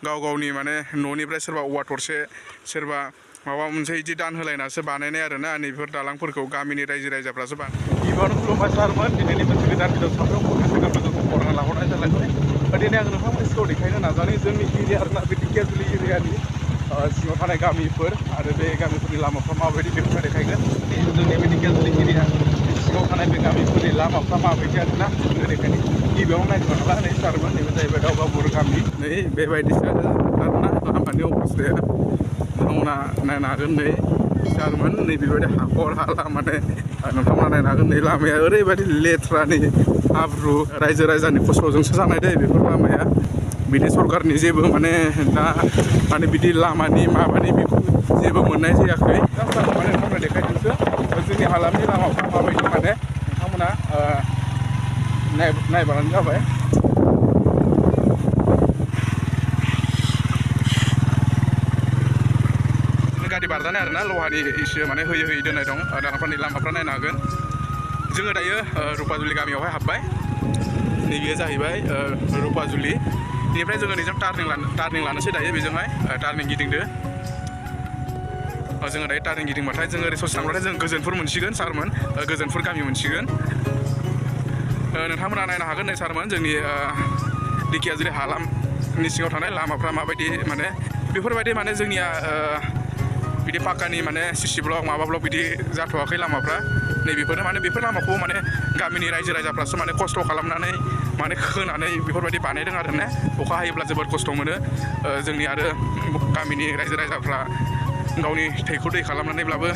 गाव गावनि माने न'निफ्राय सोरबा औवा थरसे सोरबा माबा मोनसे इदि दान होलायनासो बानायनाय आरोना नैबेफोर दालांफोरखौ गामिनि रायजो राजाफ्रासो गिबियावनो खुलुमबाय सारमोन दिनैनि मोनसे गोदान भिडिअ सामफ्रोमबो लोगोफोरखौ खौरां लाहरनाय जालायबाय दिनै आं नोंथांमोननि सिगाङाव देखायनो नाजानाय जोंनि एरिया आरोना बे धिकेआजुलि एरियानि सिङाव थानाय गामिफोर आरो बे गामिफोरनि लामाफ्रा माबायदि बेखौ देखायगोन जोंनि बे धिकेआजुलि एरिया सिङाव थानाय बे गामिफोरनि लामाफ्रा माबायदि आरोना देखायनो गिबियावनो नायनो थाङोब्ला नै सारमोन नैबे जाहैबाय दावगाबुर गामि नै बेबायदिसो आरोना लामानि अबस्थाया नोंथांमोना नायनो हागोन नै सारमोन नै बेबायदि हाखर हाला माने नोंथांमोना नायनो हागोन नै लामाया ओरैबायदि लेथ्रानि हाब्रु रायजो राजानि खस्थ'जोंसो जानाय दै बेफोर लामाया बिदि सरकारनि जेबो माने दा माने बिदि लामानि माबानि बेखौ जेबो मोननाय जायाखै माने नोंथांमोना देखायदोंसो जोंनि हालामनि लामाफ्रा माबायदि माने नोंथांमोना नायबानो जाबाय गारि बारजानाय आरोना लहानि इसे माने होयै दोननाय दं दालांफोरनि लामाफ्रा नायनो हागोन जोङो दायो रुपाजुलि गामियावहाय हाबबाय नैबेयो जाहैबाय रुपाजुलि बेनिफ्राय जोङो नैजों टार्निं लानोसै दायो बेजोंहाय टार्निं गिदिंदो जोङो दायो टार्निं गिदिंबाथाय जोङो ओरै ससे थांबाथाय जों गोजोनफुर मोनसिगोन सारमोन गोजोनफुर गामि मोनसिगोन नोंथांमोना नायनो हागोन नै सारमोन जोंनि धिकेआजुलि हालामनि सिङाव थानाय लामाफ्रा माबायदि माने बेफोरबायदि माने जोंनिया बिदि पाक्कानि माने सिसि ब्लक माबा ब्लक बिदि जाथ'वाखै लामाफ्रा नैबेफोरनो माने बेफोर लामाखौ माने गामिनि रायजो राजाफ्रासो माने खस्थ' खालामनानै माने खोनानै बेफोरबायदि बानायदों आरो ना अखा हायोब्ला जोबोद खस्थ' मोनो जोंनि आरो गामिनि रायजो राजाफ्रा गावनि थैखौ दै खालामनानैब्लाबो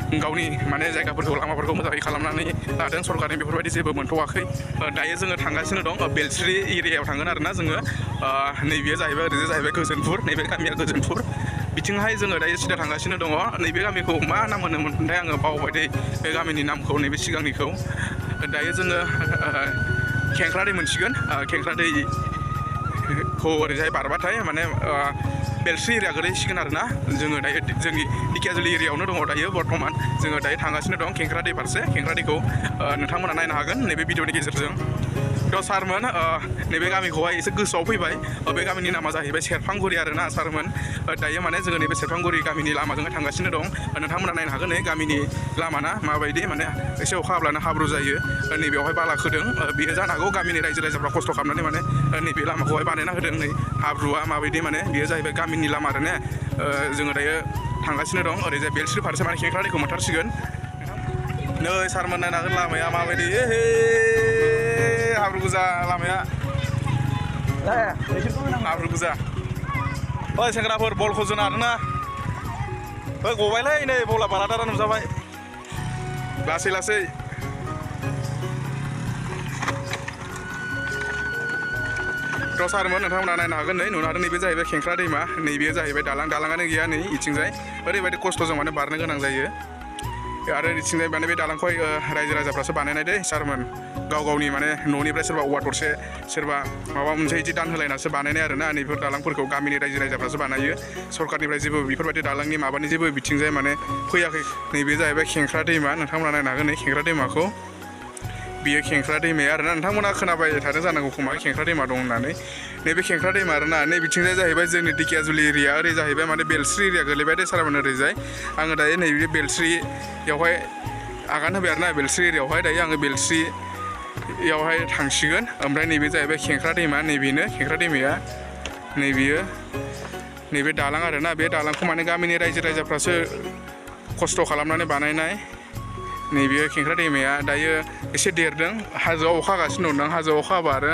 गावनि माने जायगाफोरखौ लामाफोरखौ मोजाङै खालामनानै लादों सरकारनि बेफोरबायदि जेबो मोनथ'वाखै दायो जोङो थांगासिनो दं बेलस्रि एरियायाव थांगोन आरोना जोङो नैबेयो जाहैबाय ओरैजाय जाहैबाय गोजोनफुर नैबे गामिया गोजोनफुर बिथिंहाय जोङो दायो सिदा थांगासिनो दङ नैबे गामिखौ मा नाम होनोमोनथाय आङो बावबाय दे बे गामिनि नामखौ नैबे सिगांनिखौ दायो जोङो खेंख्रा दै मोनसिगोन खेंख्रा दैखौ ओरैजाय बारबाथाय माने बेलस्रि एरिया गोलैसिगोन आरोना जोङो दायो जोंनि धिकेआजुलि एरियायावनो दङ दायो बर्थमान जोङो दायो थांगासिनो दं खेंख्रा दै फारसे खेंख्रा दैखौ नोंथांमोना नायनो हागोन नैबे भिडिअनि गेजेरजों थ' सारमोन नैबे गामिखौहाय एसे गोसोआव फैबाय बे गामिनि नामा जाहैबाय सेरफांगुरि आरोना सारमोन दायो माने जोङो नैबे सेरफांगुरि गामिनि लामाजोंहाय थांगासिनो दं नोंथांमोना नायनो हागोन नै गामिनि लामाना माबायदि माने एसे अखा हाब्लानो हाब्रु जायो नैबेयावहाय बाला खोदों बेयो जानो हागौ गामिनि रायजो राजाफ्रा खस्थ' खालामनानै माने नैबे लामाखौहाय बानायना होदों नै हाब्रुआ माबायदि माने बेयो जाहैबाय गामिनि लामा आरो ने जोङो दायो थांगासिनो दं ओरैजाय बेलस्रि फारसे माने खेंख्रा दैखौ मोनथारसिगोन नै सारमोन नायनो हागोन लामाया माबायदि हाब्रु गोजा लामाया हाब्रु गोजा ओइ सेंग्राफोर बलखौ जोना आरोना ओइ गबायलै नै बला बालादारा नुजाबाय लासै लासै थ' सारमोन नोंथांमोना नायनो हागोन नै नुनो हादों नैबे जाहैबाय खेंख्रा दैमा नैबेयो जाहैबाय दालाङानो गैया नै इथिंजाय ओरैबायदि खस्थ'जों माने बारनो गोनां जायो आरो इथिंजाय माने बे दालांखौहाय रायजो राजाफ्रासो बानायनाय दै सारमोन गाव गावनि माने न'निफ्राय सोरबा औवा थरसे सोरबा माबा मोनसे इदि दान होलायनासो बानायनाय आरोना नैफोर दालांफोरखौ गामिनि रायजो राजाफ्रासो बानायो सरकारनिफ्राय जेबो बेफोरबायदि दालांनि माबानि जेबो बिथिंजाय माने फैयाखै नैबे जाहैबाय खेंख्रा दैमा नोंथांमोना नायनो हागोन नै खेंख्रा दैमाखौ बियो खेंख्रा दैमाया आरोना नोंथांमोना खोनाबाय थादों जानांगौ खोमा खेंख्रा दैमा दं होननानै नैबे खेंख्रा दैमा आरोना नै बिथिंजाय जाहैबाय जोंनि धिकेआजुलि एरिया ओरै जाहैबाय माने बेलस्रि एरिया गोलैबाय दे सारमोन ओरैजाय आङो दायो नैबे बेलस्रियावहाय आगान होबाय आरोना बेलस्रि एरियायावहाय दायो आङो बेलस्रियावहाय थांसिगोन ओमफ्राय नैबे जाहैबाय खेंख्रा दैमा नैबेनो खेंख्रा दैमाया नैबेयो नैबे दालां आरोना बे दालांखौ माने गामिनि रायजो राजाफ्रासो खस्थ' खालामनानै बानायनाय नैबेयो खेंख्रा दैमाया दायो एसे देरदों हाजोआव अखा हागासिनो दं हाजोआव अखा हाबा आरो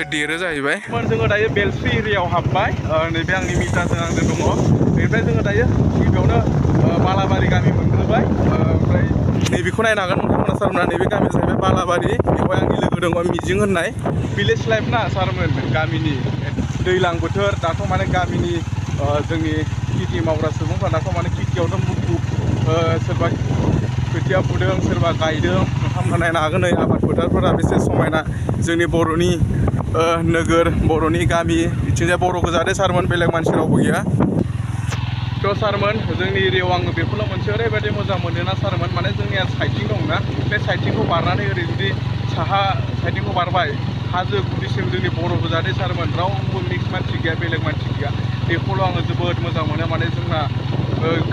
देरो जाहैबाय जोङो दायो बेलस्रि एरियायाव हाबबाय नैबे आंनि मिटारजों आंजों दङ बेनिफ्राय जोङो दायो गिबियावनो बालाबारि गामि मोनग्रोबाय ओमफ्राय नैबेखौ नायनो हागोन नोंथांमोना सारमोना नैबे गामिया जाहैबाय बालाबारि बेवहाय आंनि लोगो दङ मिजिं होननाय भिलेज लाइफ ना सारमोन गामिनि दैज्लां बोथोर दाथ' माने गामिनि जोंनि खेथि मावग्रा सुबुंफ्रा दाथ' माने खेथियावनो मुखुब सोरबा खोथिया फुदों सोरबा गायदों नोंथांमोना नायनो हागोन नै आबाद फोथारफोरा बेसे समायना जोंनि बर'नि नोगोर बर'नि गामि बिथिंजाय बर' गोजा दे सारमोन बेलेग मानसि रावबो गैया थ' सारमोन जोंनि एरियायाव आङो बेखौनो मोनसे ओरैबायदि मोजां मोनोना सारमोन माने जोंनिया साइथिं दंना बे साइथिंखौ बारनानै ओरै जुदि साहा साइथिंखौ बारबाय हाजो गुदिसिम जोंनि बर'फोर जाहाथे सारमोन रावबो मिक्स मानसि गैया बेलेग मानसि गैया बेखौल' आङो जोबोद मोजां मोनो माने जोंना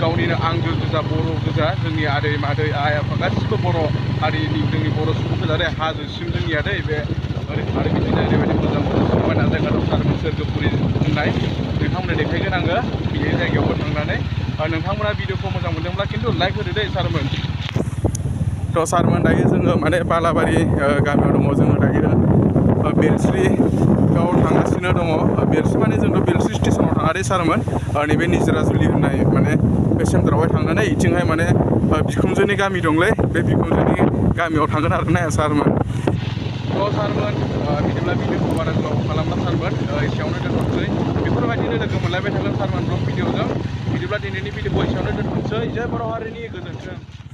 गावनिनो आंगो गोजा बर' गोजा जोंनि आदै मादै आइ आफा गासिबो बर' हारिनि जोंनि बर' सुबुंफोर जाहाथे हाजोसिम जोंनिया दै बे आरो बिदिनो ओरैबायदि मोजां मोजां समायना जायगा दं सारमोन सोरगोफुरि होननाय नोंथांमोननो देखायगोन आङो बे जायगायावबो थांनानै नोंथांमोना भिडिअखौ मोजां मोनदोंब्ला खिन्थु लाइक होदो दै सारमोन थ' सारमोन दायो जोङो माने बालाबारि गामियाव दङ जोङो दायो बेलस्रियाव थांगासिनो दङ बेलस्रि माने जोंथ' बेलस्रि स्टेसनाव थाङा दै सारमोन नैबे निजोराजुलि होननाय माने बे सेन्टारावहाय थांनानै इथिंहाय माने बिखुनजोनि गामि दंलै बे बिखुनजोनि गामियाव थांगोन आरोना सारमोन थ' सारमोन बिदिब्ला भिडिअखौ बारा गोलाव खालामला सारमोन एसेयावनो दोनथ'नोसै बेफोरबायदिनो लोगो मोनलायबाय थागोन सारमोन ब्लग भिडिअजों बिदिब्ला दिनैनि भिडिअखौ एसेयावनो दोनथ'नोसै जय बर' हारिनि गोजोन्थों